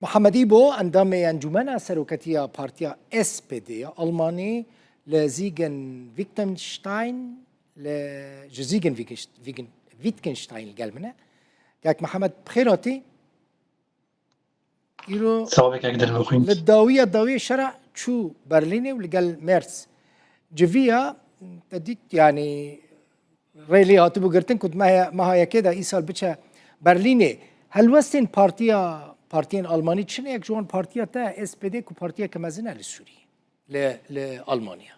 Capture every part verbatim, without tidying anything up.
Muhammed Îbo, endamê Encûmena Seroketiya Partiya S P D ya Almanî, li Siegen-Wittgenstein, li, ji Siegen-Wittgenstein li gel min e. Kek Mihemed, bi xêr hatî. Îro Sağ ol, kek Dilbixwîn. Li dawiya dawiyê şera çû Berlînê û li gel Merz. Civiya te dît, yanî rê lê hatibû girtin ku di meha, meha yekê de îsal biçe Berlînê. Helwestên partiya, partiyên Almanî çi ne? Yek ji wan partiya te S P D ku partiyeke mezin e li Sûriyê, li, li Almanya.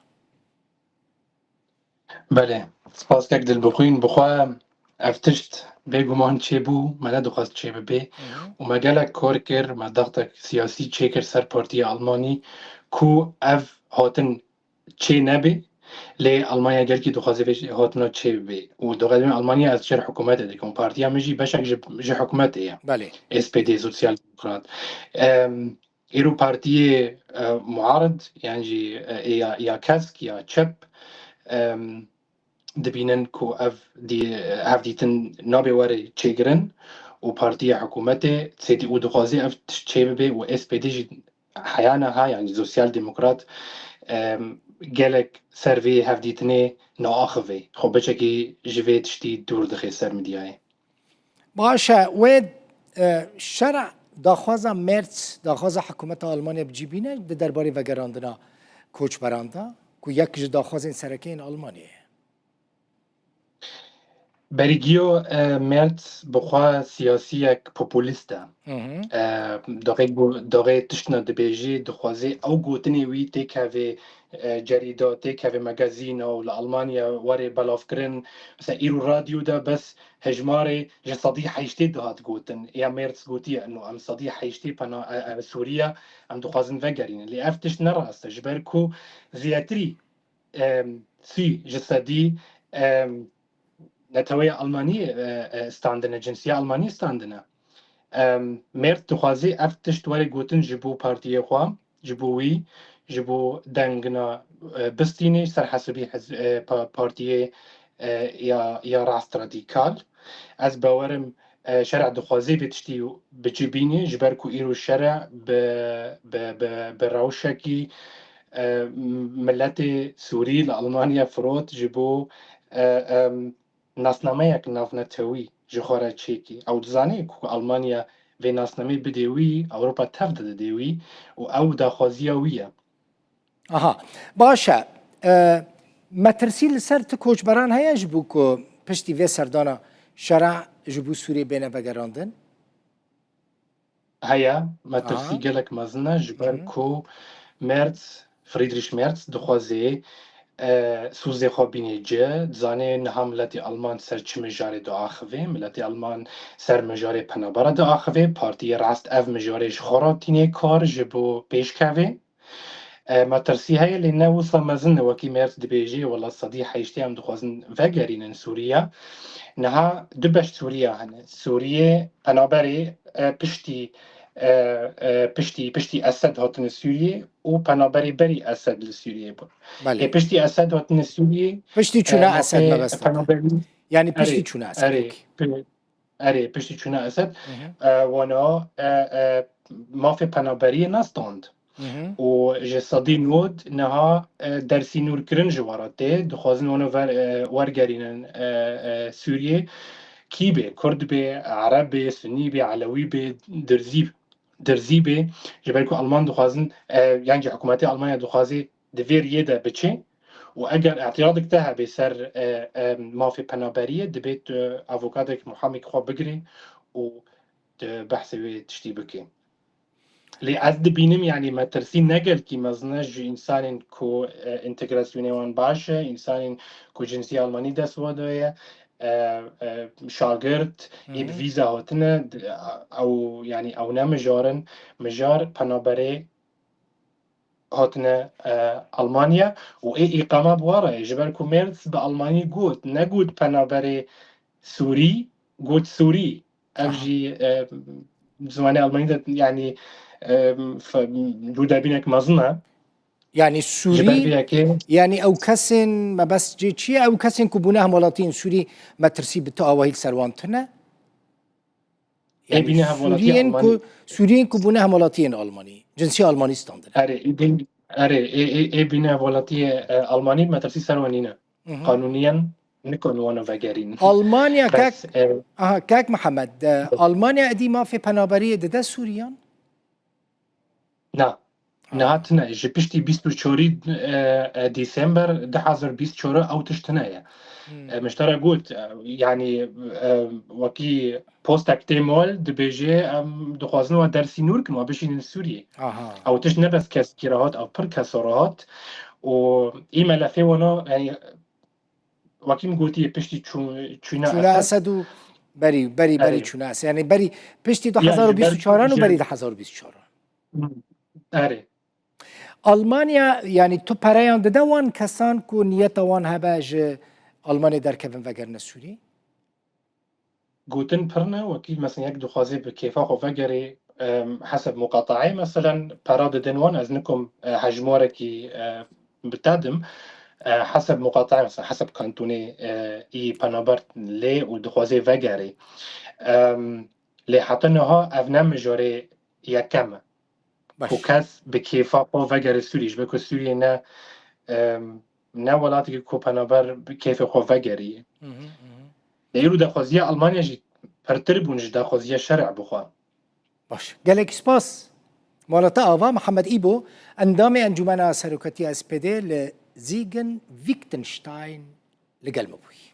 Belê, spas kek Dilbixwîn. Bi xwe ev tişt bêguman çêbû, me nedixwest çêbibe Hı hı. û me gelek kar kir, me daxtek siyasî çêkir ser partiya Almanî ku ev hatin çê nebe, lê Almanya gelkî dixwaze vê hatina çê bibe. Û dixwazim Almanya ez çer hikûmetê dikim. Partiya min jî beşek ji, ji hikûmetê ye. Belê. S P D, Sosyal Demokrat. Em, îro partiyê, e, muarid, yan jî, e, ya, ya kesk, ya çep, em, dibînin ku ev dî-, hevdîtin nabe were çêkirin û partiya hikûmetê çêdî û dixwaze ev tişt çêbibe û S P D jî heya niha, yanî Sosyal Demokrat, em, gelek ser vê hevdîtinê naaxive. Xwe biçekî ji vê tiştî dûr dixe ser medyayê. Baş e, wê, e, şera daxwaza Merz, daxwaza hikûmeta Almanya bi cî bîne di derbarê vegerandina koçberan de, ku yek ji daxwazên sereke yên Almanyayê ye. Berî giyo, e, Merz bi xwe siyasiyek populîst e. Hı hı. E, daxê gu-, daxê tiştna dibêjê, dixwazê ew gotinê wî têkeve, e, cerîda, têkeve magazîna û li Almanya were belavkirin. Mesela îro radyo de bes hejmarê ji sedî heştê dihat gotin. Ya Merz gotiye, ino em sedî heştê pena-, e, e, Sûriye em dixwazin vegerînin. Lê ev tişt ne rast e, ji ber ku zêdetirî em, sî ji sedî, em, neteweya Almanî, e, e, standine, cinsiya Almanî standine. Em, Merz dixwazî ev tişt were gotin ji bo partiyê xwe, ji bo wî, ji bo dengina, e, bistînê ser hesabî hez-, e, pa-, partiyê, e, ya, ya rast radîkal. Ez bawerim, e, şera dixwazê vê tiştî bicibînê, ji ber ku îro şere bi, bi, bi, bi rewşekî, e, miletê Sûrî li Almanya firot ji bo, e, em, nasnameyek navnetewî ji xwe re çêkî. Ew dizane ku Almanya vê nasnameyê bidê wî, Ewropa tev de didê wî û ew daxwaziya wî ye. Aha, baş e. E, metirsî li ser ti koçberan heye ji bo ku piştî vê serdana şera ji bo Sûriyê bêne vegerandin? Heye, metirsî Aha. gelek mezin e, ji ber Hı hı. ku Merz, Friedrich Merz dixwaze, e, sozê xwe bînê ci, dizane niha miletê Alman ser çi mijarê diaxive, miletê Alman ser mijarê penabera diaxive, partiyê rast ev mijarê ji xwe re tîne kar ji bo pêşkevê. E, metirsî heye, lê ne wisa mezin e, wekî Merz dibêje, wela sedî heştê em dixwazin vegerînin Sûriye. Niha du beş Sûriye hene. Sûriyê penaberê, e, piştî, e, e, piştî, piştî Esed hatine Sûriyê û penaberê berî Esed li Sûriyê bûn. Belê. Ê piştî Esed hatine Sûriyê, Piştî e, çûna Esed mafê mebesta te. penaberî Yani piştî Erê, çûna Esed, erê, okey. pi-, Erê, piştî çûna Esed, Hı hı. e, wana, e, e, mafê penaberiyê nestand. Hı hı. Û ji sedî nod niha, e, dersî nûrkirin ji we re tê. Dixwazin wana ver, e, wergerînin, e, e, Sûriyê. Kî bê, Kurd bê, Ereb bê, Sunî bê, Elewî bê, Dirzî, Dirzî bê. Ji ber ku Alman dixwazin, e, yan jî hikûmetê Almanya dixwazî di vê riyê de biçe û eger îtiradek te hebe ser, e, e, mafê penaberiyê, dibê tu avokadek, muhamêk xwe bigirê û tu behsê wê tiştî bikê. Lê ez dibînim, yanî metirsî ne gelkî mezin e ji însanên ku, e, întegrasyonê wan baş e, însanên ku cinsî Almanî dest we de ye, e, e, şagirt, ê bi Hı hı. vîza hatine, d-, ew, yanî ew ne mijar in, mijar penaberê hatine, e, Almanya û ê îqama bi wa re ye. Ji ber ku Merz bi Almanî got, negot penaberê Sûrî, got Sûrî. Ev Aha. jî, e, zimanê Almanî de, yanî, e, fe-, dûdebînek mezin e. Yani Ji ber Sûrî, vê yekê yani ew kesên, mebest cê çi ye? Ew kesên ku bûne hemwelatiyên Sûrî, metirsî bi tu awahî li ser wan tune? Ê bîne hevalatiya Almanî. Sûriyên ku bûne hemwelatiyên Almanî, cinsî Almanî standine. Erê, ê bîne, erê, ê, ê, ê bîne hevalatiye e, Almanî metirsî ser we nîne. Qanûniyen nikon wana vegerîn. Almanya kek, e, aha, kek Mihemed, e, Almanya edî mafê penaberiyê dide Sûriyan? Na. Niha tune. Ji piştî bîst û çarî e, e, Dîsember du hezar bîst û çar ew tişt tune ye. Hmm. E, min ji te re got, e, yanî e, wekî postek tê mal dibêje em dixwazin we dersî nûr kin, we bişînin Sûriyê. Aha. Ew tişt ne bes keskî re hat, ew pir kesa re hat. Û î melefê wana, yanî wekî min gotiye piştî çû-, çûna Çûna Esed. Esed û berî, berî, berî Erê. Çûna Esed. Yanî berî piştî du hezar û bîst û çaran û berî du hezar û bîst û çaran. Erê. Almanya, yanî tu pereyan dide wan kesan ku niyeta wan hebe ji Almanyê derkevin vegerine Sûrî? Gotin pir ne, wekî mesela yek dixwaze bi kêfa xwe vegerê, em, heseb muqataê, meselen, pera didin wan, ez nikom, e, hejmarekî, e, bi te dim, e, heseb muqataê, mesela heseb kantonê, e, î penaber lê û dixwaze vegerê. Em, lê heta niha ev ne mijarê yekem e. Baş. Ku kes bi kêfa xwe vegere Sûriyê, ji ber ku Sûriyê ne, em, ne welatekî ku penaber bi kêfê xwe vegerî. Hı hı, hı hı. Lê îro daxwaziya Almanya jî pirtir bûn ji daxwaziya şerê bixwe. Baş. Gelek spas. Mala te ava, Mihemed Îbo, endamê Encûmena Serokatiya S P D li Siegen-Wittgenstein li gel me bûyî.